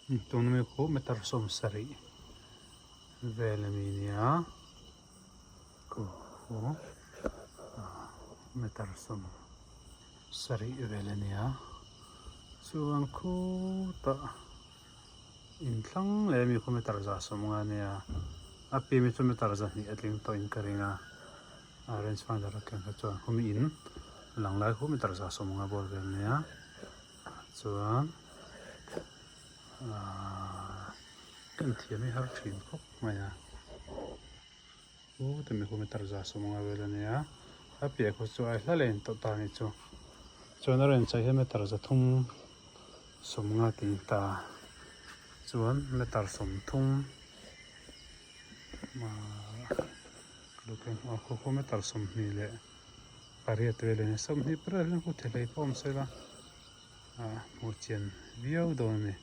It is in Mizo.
Tuna mi khu meter 70 vel ami nia khu meter 70 vel ania chuan khutah inthlang leh ami khu meter 150 ania a pian hi chu meter 200 a tling tawh in ka ring a a range finder a ken kha chuan khumi in lang lai khu meter 150 bawr vel ania. Chuan ahh kan thiam hi har thin khawp mai a u tumi khu meter 150 vel a nia a piah khu chu a hla leh in tawh ta a ni chu chuan a rawn chei hian meter 350 tih ta chuan meter 30 ahh khu khu meter 20 leh. Pariat vel a ni 28 hian khu thilei pawh awm se la ah hmuh chian viau dawn a ni.